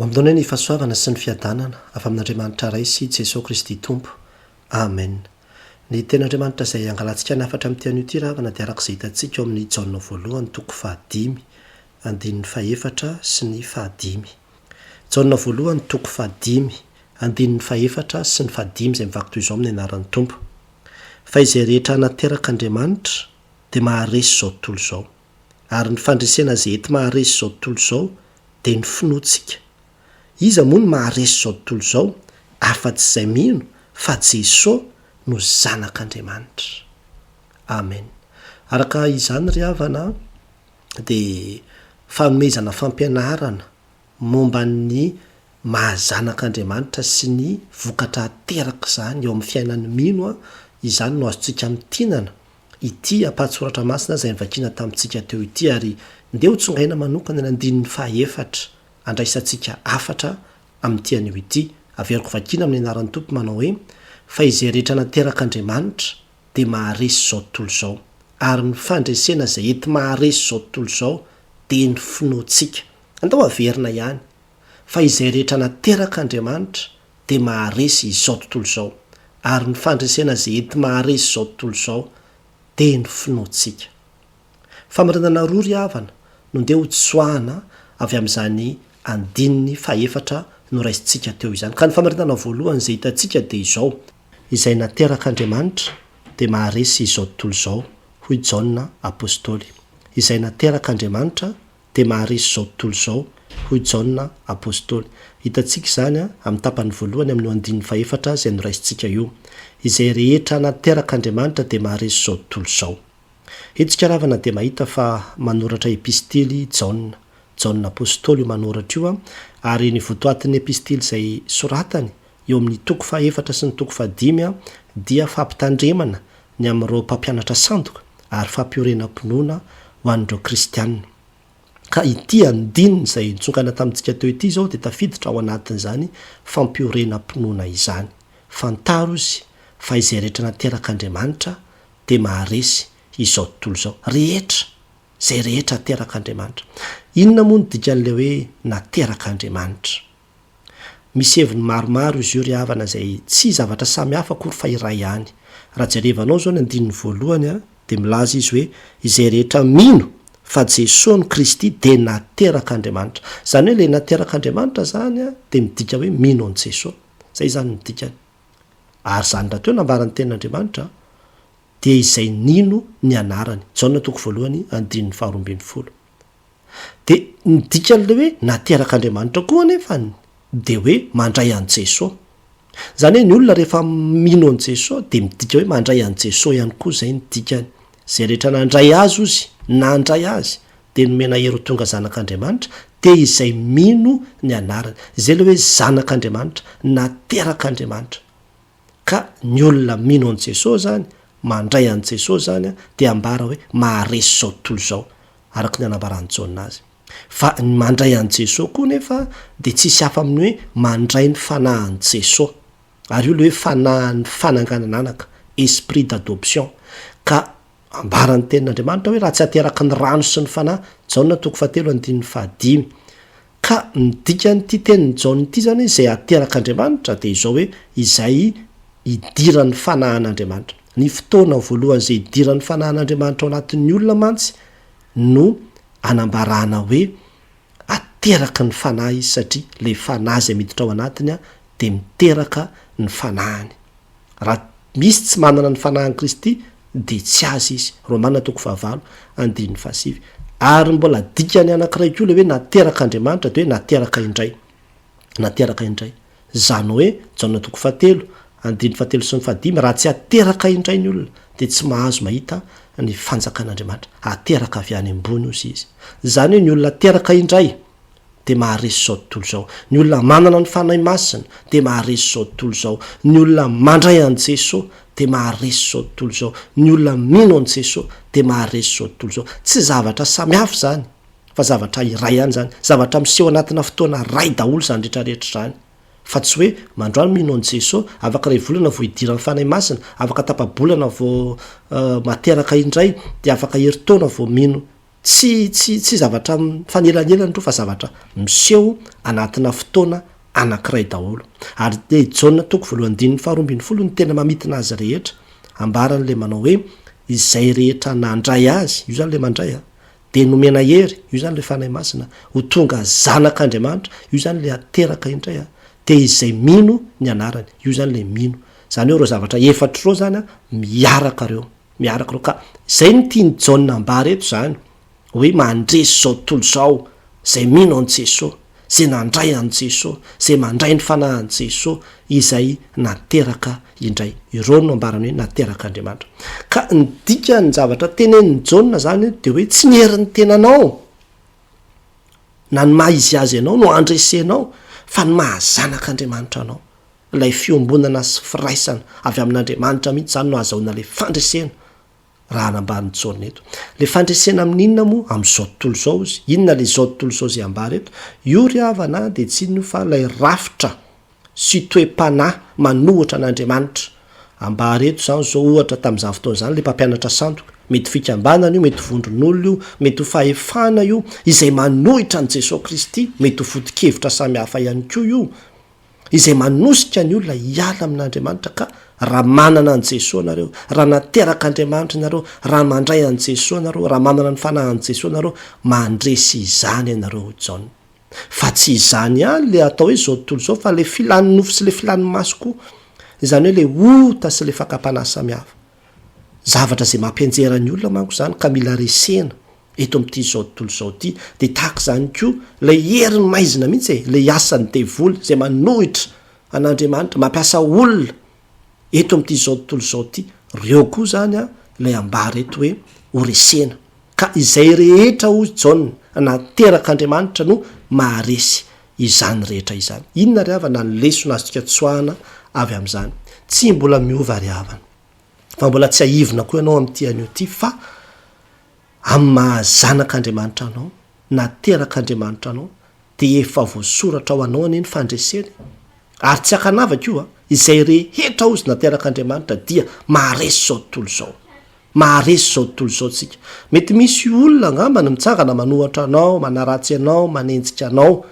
Ho aminao anie ny fahasoavana sy ny fiadanana avy amin'Andriamanitra Ray sy Jesoa Kristy Tompo. Amen. Ny Tenin'Andriamanitra izay angalantsika ny hafatra amin'ity anio ity ravana dia araka izay hitantsika ao amin'ny Jaona voalohany toko fahadimy, andininy fahefatra sy ny fahadimy. Jaona voalohany toko fahadimy, andininy fahefatra sy ny fahadimy izay mivaky toy izao amin'ny anaran'ny Tompo. Fa izay rehetra naterak'Andriamanitra dia maharesy izao tontolo izao. Ary ny fandresena izay enti-maharesy izao tontolo izao dia ny finoantsika. Iza moa no maharesy izao tontolo izao afa-tsy izay mino fa Jesoa no Zanak'Andriamanitra? Amen. Araka izany ry havana dia fanomezana fampianarana momba ny maha zanak'Andriamanitra sy ny vokatra aterak'izany eo amin'ny fiainan'ny mino izany no azontsika amintinana ity ampahan-tsoratra masina izay novakiana tamintsika teo ity ary ndeha ho tsongaina manokana ny andininy fahaefatra andraisantsika hafatra amin'ity anio ity. Averiko vakiana amin'ny anaran'ny Tompo manao hoe, Fa izay rehetra naterak'Andriamanitra dia maharesy izao tontolo izao, ary ny fandresena izay enti-maharesy izao tontolo izao dia ny finoantsika. Andao averina ihany, Fa izay rehetra naterak'Andriamanitra dia maharesy izao tontolo izao, ary ny fandresena izay enti-maharesy izao tontolo izao dia ny finoantsika. Famarinana roa ry havana no ndeha ho tsoahana avy amin'izany andininy fahefatra noraisintsika teo izany. Ka ny famarinana voalohany izay hitantsika dia izao, Izay naterak'Andriamanitra dia maharesy izao tontolo izao, hoy Jaona Apostoly. Izay naterak'Andriamanitra dia maharesy izao tontolo izao, hoy Jaona Apostoly. Hitantsika izany amin'ny tapany voalohany amin'io andininy fahefatra izay noraisintsika io. Izay rehetra naterak'Andriamanitra dia maharesy izao tontolo izao. Hetsika ravana dia mahita fa manoratra epistily Jaona. Jaona Apostoly io manoratra io, ary ny votoatin'ny epistily izay soratany eo amin'ny toko fahefatra sy ny toko fahadimy dia fampitandremana ny amin'ireo mpampianatra sandoka ary fampiorenam-pinoana ho an'ireo kristiana. Ka ity andininy izay nitsongana tamintsika teo ity izao dia tafiditra ao anatin'izany fampiorenam-pinoana izany. Fantaro izy fa izay rehetra naterak'Andriamanitra dia maharesy izao tontolo izao. Rehetra! Izay rehetra aterak'Andriamanitra. Inona moa no dikan'ilay hoe naterak'Andriamanitra? Misy heviny maromaro izy io ry havana izay tsy zavatra samy hafa akory fa iray ihany. Raha jerevanao izao ny andininy voalohany dia milaza izy hoe izay rehetra mino fa Jesoa no Kristy dia naterak'Andriamanitra. Izany hoe ilay naterak'Andriamanitra izany dia midika hoe mino an'i Jesoa. Izay izany no dikany. Ary izany rahateo nambaran'ny tenin'Andriamanitra dia izay nino ny anarany. Jaona toko voalohany andininy faharoa ambinifolo. Dia ny dikan'ilay hoe naterak'Andriamanitra koa anefany dia hoe mandray an'i Jesoa. Izany hoe ny olona rehefa mino an'i Jesoa dia midika hoe mandray an'i Jesoa ihany koa izay ny dikany. Izay rehetra nandray Azy ozy, nandray Azy, dia nomena hery ho tonga zanak'Andriamanitra, dia izay mino ny anarany. Izay ilay hoe zanak'Andriamanitra, naterak'Andriamanitra. Ka ny olona mino an'i Jesoa izany, mandray an'i Jesoa izany dia ambara hoe maharesy izao tontolo izao, araka ny anambaran'i Jaona azy. Fa ny mandray an'i Jesoa koa nefa dia tsisy hafa amin'ny hoe mandray ny fanahin'i Jesoa. Ary io ilay hoe fanahin'ny fananganan'anaka, esprit d'adoption. Ka ambaran'ny tenin'Andriamanitra hoe raha tsy ateraky ny rano sy ny fanahy, Jaona toko fahatelo andininy fahadimy. Ka ny dikan'ity tenin'i Jaona ity izany hoe izay aterak'Andriamanitra dia izao hoe izay idiran'ny fanahin'Andriamanitra. Ny fotoana voalohany izay idiran'ny fanahin'Andriamanitra ao anatin'ny olona mantsy no anambarana hoe ateraky ny fanahy izy satria ilay fanahy izay miditra ao anatiny dia miteraka ny fanahiny. Raha misy tsy manana ny Fanahin'i Kristy dia tsy azy izy, Romana toko fahavalo andininy fahasivy. Ary mbola dikany anankiray koa ilay hoe naterak'Andriamanitra dia hoe nateraka indray. Nateraka indray. Izany hoe, Jaona toko fahatelo, andininy fahatelo sy ny fahadimy, raha tsy ateraka indray ny olona dia tsy mahazo mahita ny fanjakan'Andriamanitra. Ateraka avy any ambony hozy izy. Izany hoe ny olona ateraka indray dia maharesy izao tontolo izao. Ny olona manana ny Fanahy Masina dia maharesy izao tontolo izao. Ny olona mandray an'i Jesoa dia maharesy izao tontolo izao. Ny olona mino an'i Jesoa dia maharesy izao tontolo izao. Tsy zavatra samy hafa izany fa zavatra iray ihany izany. Zavatra miseho anatina fotoana iray daholo izany rehetra rehetra izany. Fa tsy hoe mandroany mino an'i Jesoa, afaka iray volana vao hidiran'ny Fanahy Masina, afaka tapa-bolana vao materaka indray, dia afaka herintaona vao mino. Tsy, tsy, tsy zavatra mifanelanelana ireo fa zavatra miseho anatina fotoana anankiray daholo. Ary dia i Jaona toko voalohany andininy faharoa ambinifolo no tena mamintina azy rehetra. Ambarany ilay manao hoe, Izay rehetra nandray Azy, io izany ilay mandray an, dia nomena hery, io izany ilay Fanahy Masina, ho tonga zanak'Andriamanitra, io izany ilay ateraka indray an, dia izay mino ny anarany, io izany ilay mino. Izany hoe ireo zavatra efatra ireo izany an, miaraka ireo. Miaraka ireo. Ka izay no tian'i Jaona ambara eto izany, hoe mandresy izao tontolo izao izay mino an'i Jesoa, izay nandray an'i Jesoa, izay mandray ny Fanahin'i Jesoa, izay nateraka indray. Ireo no ambarany hoe naterak'Andriamanitra. Ka ny dikan'ny zavatra tenenin'i Jaona izany dia hoe tsy ny herin'ny tenanao na ny maha izy azy anao no andresenao fa ny maha zanak'Andriamanitra anao. Ilay fiombonana sy firaisana avy amin'Andriamanitra mihitsy izany no ahazahoana ilay fandresena raha anambarin'i Jaona eto. Ilay fandresena amin'ny inona moa? Amin'izao tontolo izao izy. Inona ilay izao tontolo izao izay ambara eto? Io ry havana dia tsy inona io fa ilay rafitra sy toe-panahy manohitra an'Andriamanitra. Ambara eto izany izao ohatra tamin'izany fotoana izany ilay mpampianatra sandoka. Mety fikambanana io, mety vondron'olona io, mety ho fahefana io, izay manohitra an'i Jesoa Kristy, mety ho foto-kevitra samihafa ihany koa io. izay manosika ny olona hiala amin'Andriamanitra ka raha manana an'i Jesoa nareo, raha naterak'Andriamanitra nareo, raha mandray an'i Jesoa nareo, raha manana ny fanahin'i Jesoa nareo, mandresy izany ianareo hoy Jaona. Fa tsy izany ihany le atao hoe izao tontolo izao fa le filan'ny nofo sy le filan'ny maso koa, izany hoe le ota sy le fakam-panahy samihafa. Zavatra izay mampianjera ny olona manko izany ka mila resena. eto amin'ity izao tontolo izao ity, dia tahaka izany koa ilay herin'ny maizina mihitsy e, ilay asan'ny devoly izay manohitra an'Andriamanitra, mampiasa olona eto amin'ity izao tontolo izao ity, ireo koa izany an, ilay ambara eto hoe ho resena. Ka izay rehetra hoy Jaona, naterak'Andriamanitra no maharesy izany rehetra izany. Inona ry havana ny lesona azontsika tsoahana avy amin'izany? Tsy mbola miova ry havana, fa mbola tsiahivina koa ianao amin'ity anio ity fa Amin'ny maha zanak'Andriamanitra anao, naterak'Andriamanitra anao, dia efa voasoratra ho anao anie ny fandresena e! Ary tsy ankanavaka io a! Izay rehetra hozy naterak'Andriamanitra dia maharesy izao tontolo izao. Maharesy izao tontolo izao tsika. Mety misy olona angamba ny mitsangana manohatra anao, manaratsy anao, manenjika anao.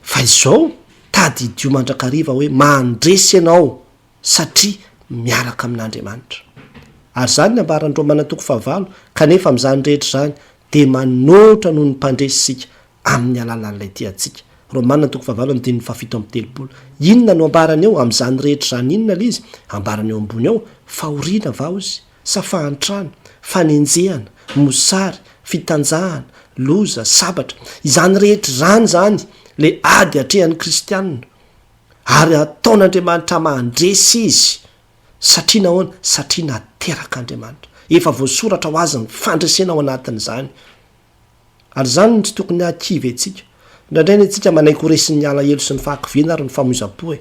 Fa izao, tadidio mandrakariva hoe mandresy ianao satria miaraka amin'Andriamanitra. Ary izany ny ambaran'ny Romana toko fahavalo, kanefa amin'izany rehetra izany dia manoatra noho ny mpandresy isika amin'ny alalan'ilay tia antsika. Romana toko fahavalo andininy fahafito amby telopolo. Inona no ambarany eo? Amin'izany rehetra izany inona ilay izy? Ambarany eo ambony eo, fahoriana va hozy? Sa fahantrana? Fanenjehana? Mosary? Fitanjahana? Loza? Sabatra? Izany rehetra izany izany ilay ady atrehan'ny kristiana. Ary ataon'Andriamanitra mandresy izy. Satria nahoana? Satria naterak'Andriamanitra. Efa voasoratra ho azy ny fandresena ao anatin'izany. Ary izany no tsy tokony hahakivy antsika. Indraindray anie tsika manaiky ho resin'ny alahelo sy ny fahakiviana ary ny famoizam-po e.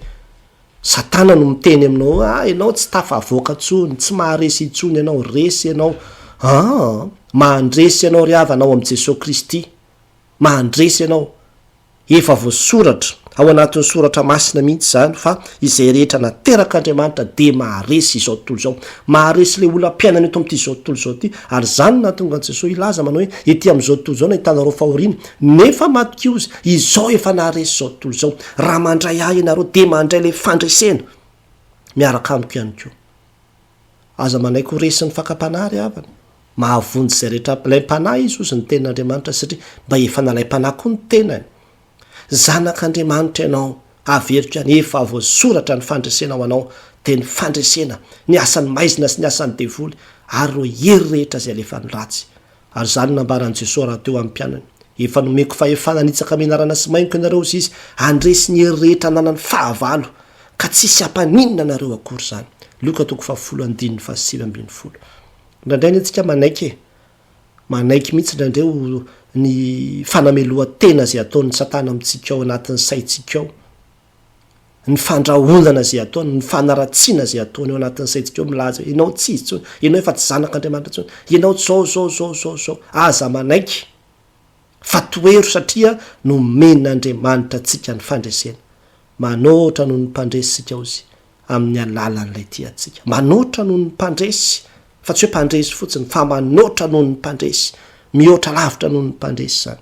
Satana no miteny aminao hoe, ah, ianao tsy tafavoaka intsony, tsy maharesy intsony ianao, resy ianao. Aa, mandresy ianao ry havana ao amin'i Jesoa Kristy. Mandresy ianao. Efa voasoratra ao anatin'ny soratra masina mihitsy izany fa izay rehetra naterak'Andriamanitra dia maharesy izao tontolo izao. Maharesy ilay olam-piainana eto amin'ity izao tontolo izao ity. Ary izany no nahatonga an'i Jesoa hilaza manao hoe, ety amin'izao tontolo izao no ahitanareo fahoriana, nefa matokia ozy, izao efa naharesy izao tontolo izao. Raha mandray ahy ianareo dia mandray ilay fandresena miaraka amiko ihany koa. Aza manaiky ho resin'ny fakam-panahy ry havana. Mahavonjy izay rehetra alaim-panahy izy hozy ny tenin'Andriamanitra satria mba efa nalaim-panahy koa ny tenany. Zanak'Andriamanitra ianao, averiko ihany, efa voasoratra ny fandresena ho anao, dia ny fandresena ny asan'ny maizina sy ny asan'ny devoly ary ireo hery rehetra izay alefan'ny ratsy. Ary izany no nambaran'i Jesoa rahateo amin'ny mpianany, Efa nomeko fahefana hanitsaka menarana sy maingoka ianareo, hozy Izy, handresy ny hery rehetra ananan'ny fahavalo, ka tsy hisy hampaninona anareo akory izany. Lioka toko fahafolo andininy fahasivy ambinifolo. Indraindray anie tsika manaiky e! Manaiky mihitsy indraindray ho ny fanamelohan-tena izay ataon'i Satana amintsika ao anatin'ny saintsika ao. ny fandrahonana izay ataony, ny fanaratsiana izay ataony ao anatin'ny saintsika ao, milaza hoe ianao tsy izy intsony, ianao efa tsy zanak'Andriamanitra intsony, ianao zao zao zao zao zao. Aza manaiky fa tohero satria nomen'Andriamanitra antsika ny fandresena. Manoatra noho ny mpandresy isika hozy amin'ny alalan'ilay tia antsika. Manoatra noho ny mpandresy, fa tsy hoe mpandresy fotsiny fa manoatra noho ny mpandresy. Mihoatra lavitra noho ny mpandresy izany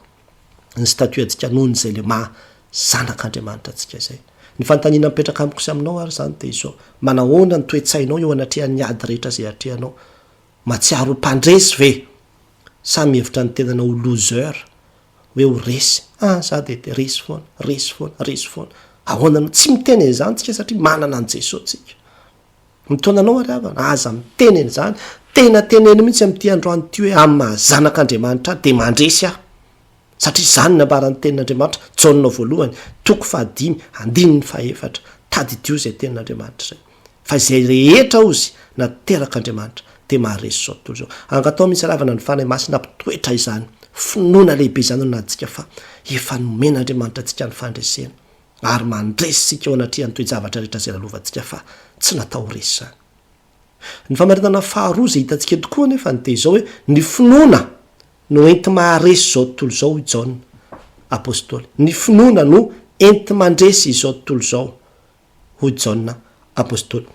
ny statut antsika noho ny izay le maha zanak'Andriamanitra antsika izay. Ny fanontaniana mipetraka amiko sy aminao ary izany dia izao, manahoana ny toe-tsainao eo anatrehan'ny ady rehetra izay atrehanao? Mahatsiaro ho mpandresy ve? Sa mihevitra ny tenanao ho loser, hoe ho resy? Ah, za dia dia resy foana, resy foana, resy foana. Ahoana no tsy miteny an'izany tsika satria manana an'i Jesoa tsika. Mitaona anao ary havana, aza miteny an'izany. Tena teneno mihitsy amin'ity androany ity hoe amin'ny maha zanak'Andriamanitra ahy dia mandresy aho. Satria izany no nambaran'ny tenin'Andriamanitra, Jaona voalohany, toko fahadimy, andininy fahefatra. Tadidio izay tenin'Andriamanitra izay. Fa izay rehetra hozy naterak'Andriamanitra dia maharesy izao tontolo izao. Angataho mihitsy ravana ny Fanahy Masina hampitoetra izany finoana lehibe izany ao anatintsika fa efa nomen'Andriamanitra antsika ny fandresena ary mandresy isika eo anatrehan'ny toe-javatra rehetra izay lalovantsika fa tsy natao ho resy izany. Ny famarinana faharoa izay hitantsika eto koa anefa dia izao hoe ny finoana no enti-maharesy izao tontolo izao hoy Jaona Apostoly. Ny finoana no enti-mandresy izao tontolo izao. hoy Jaona Apostoly.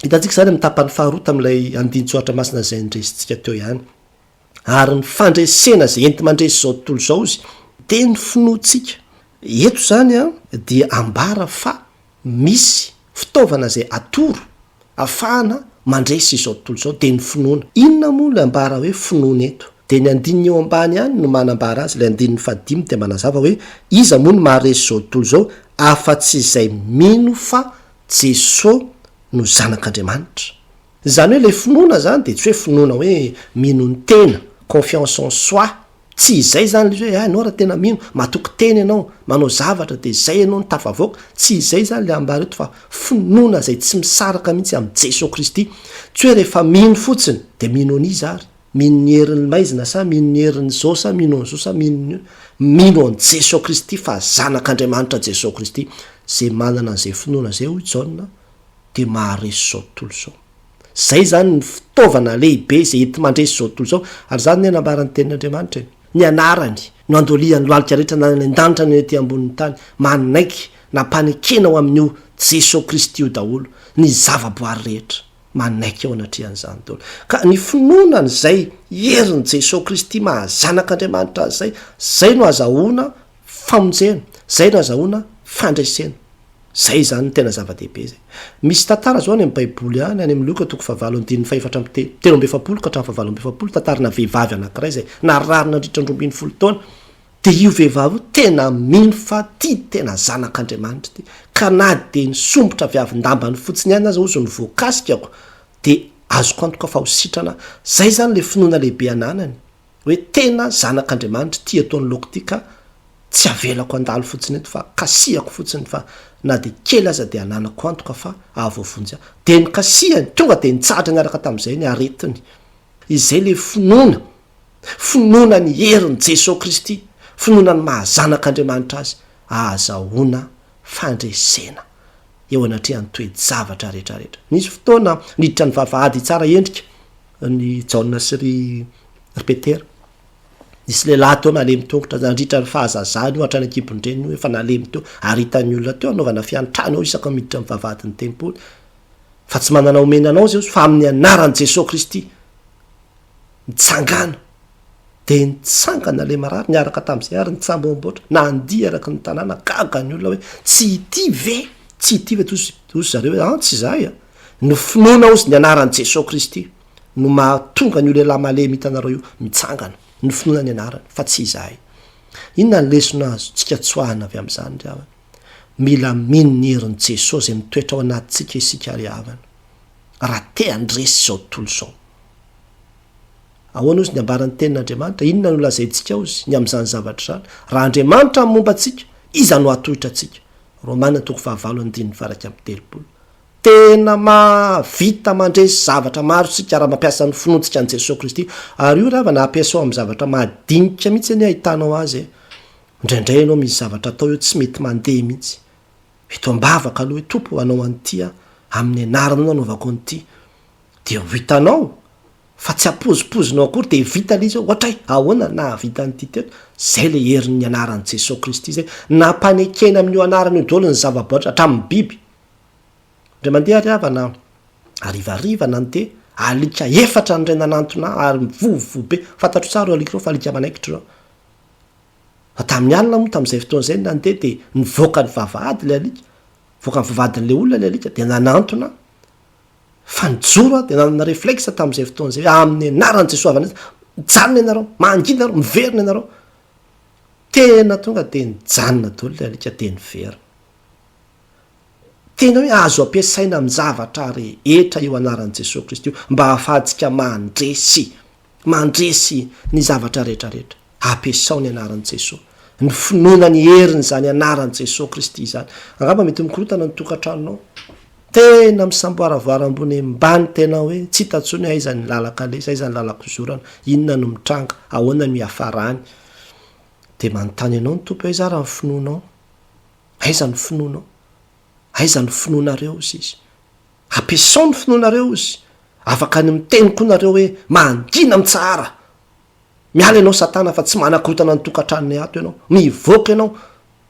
Hitantsika izany amin'ny tapany faharoa tamin'ilay andinin-tsoratra masina izay nindresintsika teo ihany. Ary ny fandresena izay enti-mandresy izao tontolo izao izy dia ny finoantsika. Eto izany dia ambara fa misy fitaovana izay atoro Afahana mandresy izao tontolo izao dia ny finoana. Inona moa ilay ambara hoe finoana eto? Dia ny andininy eo ambany ihany no manambara azy, ilay andininy fahadimy dia manazava hoe iza moa no maharesy izao tontolo izao afa-tsy izay mino fa Jesoa no Zanak'Andriamanitra. Izany hoe ilay finoana izany dia tsy hoe finoana hoe mino ny tena, confiance en soi, Tsy izay izany ilay izy hoe ianao raha tena mino, matoky tena ianao, manao zavatra dia izay ianao no tafavoaka. Tsy izay izany ilay ambara eto fa finoana izay tsy misaraka mihitsy amin'i Jesoa Kristy. Tsy hoe rehefa mino fotsiny dia mino an'iza ary? Mino ny herin'ny maizina sa mino ny herin'izao sa mino an'izao sa mino ny Mino an'i Jesoa Kristy fa Zanak'Andriamanitra Jesoa Kristy. Izay manana an'izay finoana izay hoy Jaona dia maharesy izao tontolo izao. Izay izany ny fitaovana lehibe izay enti-mandresy izao tontolo izao, ary izany anie nambaran'ny Tenin'Andriamanitra e. Ny anarany no andolian'ny lohalika rehetra na any an-danitra na ety ambonin'ny tany, manaiky nampanekena ao amin'io Jesoa Kristy io daholo ny zavaboary rehetra, manaiky eo anatrehan'izany daholo. Ka ny finoana an'izay herin'i Jesoa Kristy maha Zanak'Andriamanitra azy izay, izay no azahoana famonjena, izay no azahoana fandresena. Zay izany no tena zava-dehibe zay. Misy tantara zao any amin'ny baiboly any, any amin'ny Lioka toko fahavalo andininy fahefatra amby te, 43 ka hatramin'ny fahavalo amby efapolo, tantarana vehivavy anankiray izay narary nandritra ny 12 taona. Dia io vehivavy io tena mino fa ty tena zanak'Andriamanitra ity, ka na dia ny somotra avy avin-dambany fotsiny ihany aza hozy no voakasikako dia azoko antoka fa ho sitrana aho. Zay izany ilay finoana lehibe ananany. hoe tena zanak'Andriamanitra ity eto anoloako ity ka tsy avelako handalo fotsiny eto fa kasihako fotsiny fa na dia kely aza dia ananako antoka fa hahavoavonjy ahy. Dia nokasihany, tonga dia nitsahatra niaraka tamin'izay ny aretiny. Izay ilay finoana, finoana ny herin'i Jesoa Kristy, finoana ny maha zanak'Andriamanitra azy, ahazahoana fandresena eo anatrehan'ny toe-javatra rehetra rehetra. Nisy fotoana niditra ny vavahady hitsara endrika ny Jaona sy ry ry Petera. Nisy lehilahy teo nalemy tongotra nandritra ny fahazazany io hatrany an-kibon-dreniny io efa nalemy teo ary hitan'ny olona teo anaovana fiantrana eo isaka miditra amin'ny vavahadin'ny tempoly. Fa tsy manana omena anao Zeosy fa amin'ny anaran'i Jesoa Kristy. Mitsangàna. Dia nitsangana ilay marary niaraka tamin'izay ary nitsamboamboatra, nandihy eraky ny tanàna, gaga ny olona hoe tsy ity ve? Tsy ity ve? Hoy zareo hoe an, tsy izahay an. Ny finoana hozy ny anaran'i Jesoa Kristy no mahatonga an'io lehilahy malemy hitanareo io mitsangana, ny finoana ny anarany fa tsy izahay. Inona ny lesona azontsika tsoahina avy amin'izany ry havana? Mila mino ny herin'i Jesoa izay mitoetra ao anatintsika isika ry havana raha te handresy izao tontolo izao. Ahoana hozy ny ambaran'ny tenin'Andriamanitra? Inona no lazaintsika hozy ny amin'izany zavatra izany? Raha Andriamanitra no momba antsika, iza no hahatohitra antsika? Romana toko fahavalo andininy faha 31. Tena mahavita mandresy zavatra maro isika raha mampiasa ny finoantsika an'i Jesoa Kristy. Ary io ry havana ampiasao amin'ny zavatra madinika mihitsy anie ahitanao azy e. Indraindray ianao misy zavatra atao eo tsy mety mandeha mihitsy. Eto am-bavaka aloha hoe Tompo hanao an'ity aho, amin'ny anaranao no anaovako an'ity. Dia ho hitanao fa tsy apozipozinao akory dia vita ilay izy hoe ohatray ahoana nahavita an'ity teto. Izay ilay herin'ny anaran'i Jesoa Kristy izay. Nampanekena amin'io anarana io daholo ny zava-boatra hatramin'ny biby. Indray mandeha ary havana, harivariva nandeha, Alika efatra no indray nanantona ahy ary mivovoa be. Fantatro tsara ireo alika ireo fa alika manaikitra ireo. Fa tamin'ny alina moa tamin'izay fotoana izay no nandeha dia nivoaka ny vavahady ilay alika. Nivoaka ny vavahadin'ilay olona ilay alika dia nanantona ahy. Fa nijoro aho dia nanana réflexe tamin'izay fotoana izay hoe amin'ny anaran'i Jesoa avy any mijanona ianareo, mangina ianareo, miverina ianareo. Tena tonga dia nijanona daholo ilay alika dia niverina. Tena hoe azo ampiasaina amin'ny zavatra rehetra io anaran'i Jesoa Kristy io mba hahafahantsika mandresy, mandresy ny zavatra rehetra rehetra. Ampiasao ny anaran'i Jesoa. Ny finoana ny herin'izany anaran'i Jesoa Kristy izany. Angamba mety mikorontana ny tokantranonao. Tena misamboaravoara ambony ambany tena hoe tsy hita intsony hoe aiza ny lalan-kalesa, aiza ny lalan-kozorana, inona no mitranga, ahoana no hiafarany. Dia manontany anao ny Tompo hoe aiza ary ny finoanao? Aiza ny finoanao? Aiza ny finoanareo hozy izy? Ampiasao ny finoanareo hozy. Afaka ny miteny koa nareo hoe mangina mitsahara. Miala ianao satana fa tsy manakorontana ny tokantranonay ato ianao. Mivoaka ianao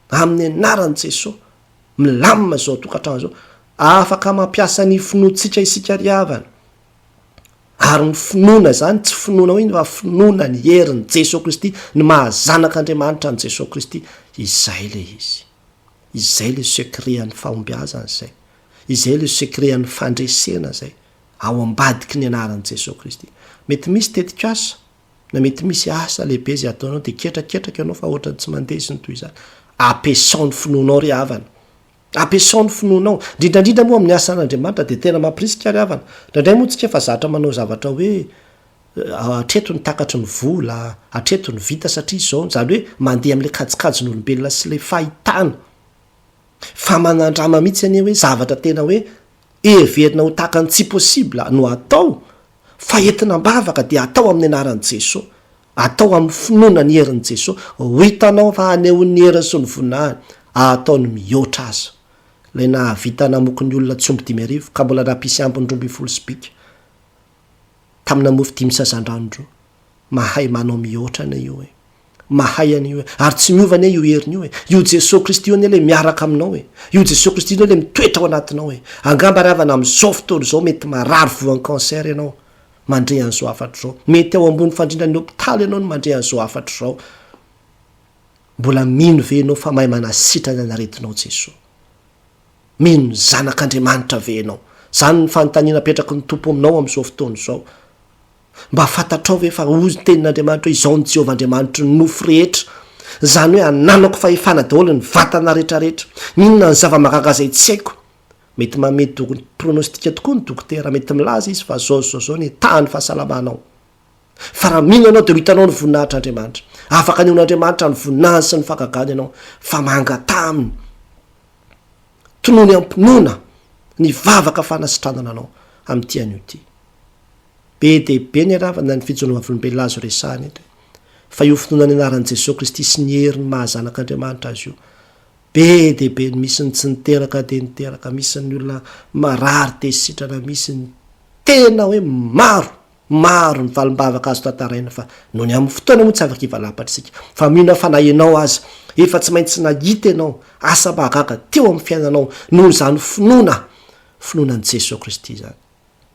amin'ny anaran'i Jesoa. Milamina izao tokantrano izao. Afaka mampiasa ny finoantsika isika ry havana. Ary ny finoana izany tsy finoana hoe fa finoana ny herin'i Jesoa Kristy, ny maha zanak'Andriamanitra an'i Jesoa Kristy. Izay ilay izy. Izay ilay secret an'ny fahombiazana izay. Izay ilay secret an'ny fandresena izay. Ao ambadiky ny anaran'i Jesoa Kristy. Mety misy tetikasa na mety misy asa lehibe izay ataonao dia ketraketraka ianao fa ohatran'ny tsy mandeha sy ny toy izany. Ampiasao ny finoanao ry havana. Ampiasao ny finoanao. Indrindra indrindra moa amin'ny asan'Andriamanitra dia tena mampirisika ry havana. Indraindray moa tsika efa zatra manao zavatra hoe hatreto ny takatry ny vola, hatreto ny vita satria izao, izany hoe mandeha amin'ilay kajikajin'olombelona sy ilay fahitana. Fa manandrama mihitsy anie hoe zavatra tena hoe heverina ho tahaka ny tsy possible no atao fa entina am-bavaka dia atao amin'ny anaran'i Jesoa. Atao amin'ny finoana ny herin'i Jesoa, ho hitanao fa hanehoany ny heriny sy ny voninahiny, ataony mihoatra aza. Ilay nahavita namoky ny olona tsy omby 5000 ka mbola nampisy ambiny 12 sobika tamina mofo dimy sazandrano roa. Mahay manao mihoatra anie io e. Mahay anie io e. Ary tsy miova anie io heriny io e. Io Jesoa Kristy io anie ilay miaraka aminao e. Io Jesoa Kristy io anie ilay mitoetra ao anatinao e. Angamba ry havana amin'izao fotoana izao mety marary voan'ny cancer ianao. mandre an'izao hafatra izao. Mety ao ambony fandrindran'ny hopitaly ianao no mandre an'izao hafatra izao. Mbola mino ve ianao fa mahay manasitrana ny aretinao Jesoa? Mino ny Zanak'Andriamanitra ve ianao? Izany ny fanontaniana apetraky ny Tompo aminao amin'izao fotoana izao. Mba fantatrao ve fa hoy ny tenin'Andriamanitra hoe izao ny Jehovah Andriamanitry ny nofo rehetra. Izany hoe ananako fahefana daholo ny vatana rehetrarehetra. Inona ny zava-mahagaga izay tsy haiko? Mety manome pronostic tokoa ny dokotera, mety milaza izy fa zao zao zao ny tahan'ny fahasalamanao. Fa raha mino ianao dia ho hitanao ny voninahitr'Andriamanitra. Afaka anehoan'Andriamanitra ny voninahiny sy ny fahagagany ianao, fa mangataha aminy. Tonony am-pinoana ny vavaka fanasitranana anao amin'ity anio ity. Be dia be ny haravana ny fijoroana vavolombelona azo resahana eto e. Fa io finoana ny anaran'i Jesoa Kristy sy ny heriny maha zanak'Andriamanitra azy io Be dia be ny misy ny tsy niteraka dia niteraka, misy ny olona marary dia sitrana, misy ny tena hoe maro, maro ny valim-bavaka azo tantaraina fa noho ny amin'ny fotoana moa tsy afaka hivalapatra isika fa mino aho fa na ianao aza efa tsy maintsy nahita ianao asa mahagaga teo amin'ny fiainanao noho izany finoana, finoana an'i Jesoa Kristy izany.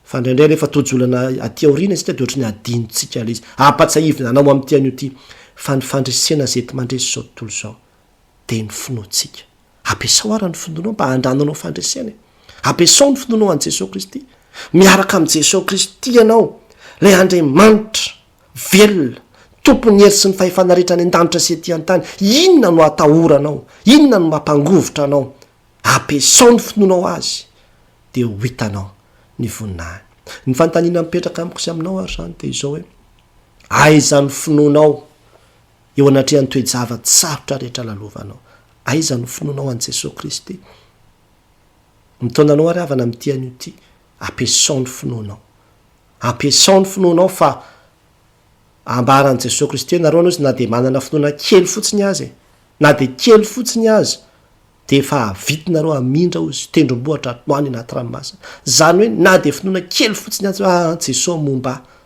Fa indraindray rehefa tojo olana aty aoriana isika dia ohatran'ny adinontsika ilay izy. Ampatsiahivina anao amin'ity anio ity fa ny fandresena izay enti-mandresy izao tontolo izao dia ny finoantsika. Ampiasao ara ny finoanao mba handrananao fandresena e. Ampiasao ny finoanao an'i Jesoa Kristy. Miaraka amin'i Jesoa Kristy ianao, ilay Andriamanitra velona, Tompon'ny hery sy ny fahefana rehetra any an-danitra sy ety an-tany. Inona no atahoranao? Inona no mampangovitra anao? Ampiasao ny finoanao Azy, dia ho hitanao ny voninahiny. Ny fanontaniana mipetraka amiko sy aminao ary izany dia izao hoe, aiza ny finoanao? Eo anatrehan'ny toe-java-tsarotra rehetra lalovanao, aiza no finoanao an'i Jesoa Kristy? Mitaona anao ary havana amin'ity anio ity, ampiasao ny finoanao. Ampiasao ny finoanao fa ambaran'i Jesoa Kristy hoe nareo anie ozy na dia manana finoana kely fotsiny aza e, na dia kely fotsiny aza dia efa havitinareo hamindra ozy tendrombohitra ho any anaty ranomasina. Izany hoe na dia finoana kely fotsiny aza hoe aa Jesoa momba ahy.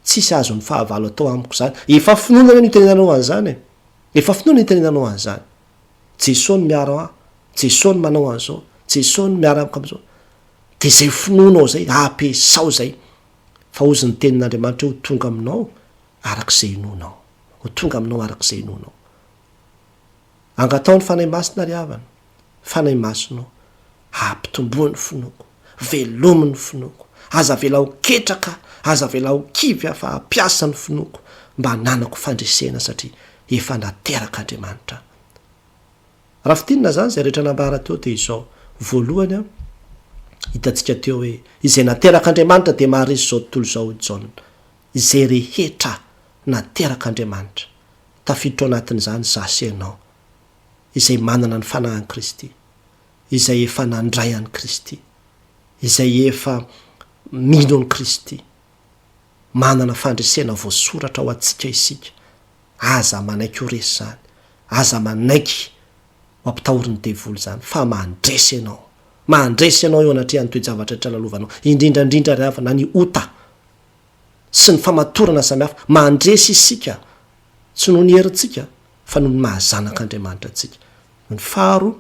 Tsisy azon'ny fahavalo atao amiko izany. Efa finoana ve no itenenanao an'izany e? Efa finoana no itenenanao an'izany. Jesoa no miaro ahy, Jesoa no manao an'izao, Jesoa no miara amiko amin'izao. Dia izay finoanao izay, ampiasao izay. Fa hozy ny tenin'Andriamanitra hoe ho tonga aminao araka izay inoanao. Ho tonga aminao araka izay inoanao. Angataho ny Fanahy Masina ry havana. Fanahy Masina ô, ampitomboy ny finoako, velomy ny finoako, aza avela ho ketraka, aza avela ho kivy aho fa ampiasa ny finoako mba hananako fandresena satria efa naterak'Andriamanitra aho. Raha fintinina izany izay rehetra nambara teo dia izao, voalohany an, hitantsika teo hoe izay naterak'Andriamanitra dia maharesy izao tontolo izao hoy Jaona. Izay rehetra naterak'Andriamanitra, tafiditra ao anatin'izany izaho sy ianao, izay manana ny Fanahin'i Kristy, izay efa nandray an'i Kristy, izay efa mino an'i Kristy, manana fandresena voasoratra ho antsika isika, Aza manaiky ho resy izany. Aza manaiky ho ampitahorin'ny devoly izany, fa mandresy ianao. Mandresy ianao eo anatrehan'ny toe-javatra rehetra lalovanao, indrindra indrindra ry havana, ny ota sy ny famatorana samihafa. Mandresy isika, tsy noho ny herintsika, fa noho ny maha zanak'Andriamanitra antsika. Ny faharoa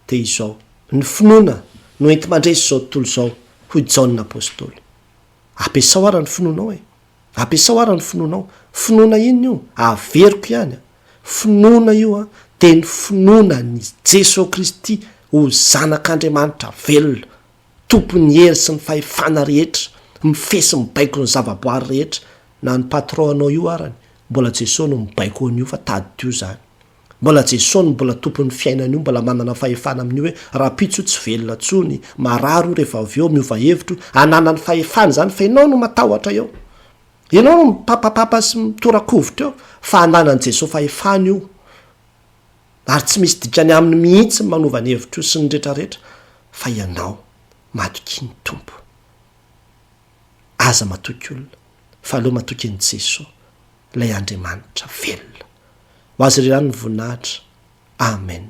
dia izao, ny finoana no enti-mandresy izao tontolo izao, hoy Jaona Apostoly. Ampiasao ara ny finoanao e! Ampiasao ara ny finoanao. Finoana inona io? Averiko ihany an! Finoana io an, dia ny finoana an'i Jesoa Kristy ho Zanak'Andriamanitra velona, Tompon'ny hery sy ny fahefana rehetra, mifehy sy mibaiko ny zavaboary rehetra, na ny patron anao io arany, mbola Jesoa no mibaiko an'io fa tadidio izany. Mbola Jesoa no mbola tompon'ny fiainana io, mbola manana fahefana amin'io hoe rahampitso io tsy velona intsony, marary io rehefa avy eo, miova hevitra io, ananany fahefana izany fa ianao no matahotra eo. Ianao no mipapapapa sy mitorakovitra eo fa ananan'i Jesoa fahefana io. Ary tsy misy dikany aminy mihitsy ny manova ny hevitra io sy ny retraretra fa ianao matokia ny Tompo. Aza matoky olona fa aleo matoky an'i Jesoa. Ilay Andriamanitra velona. Ho Azy irery ihany ny voninahitra. Amen.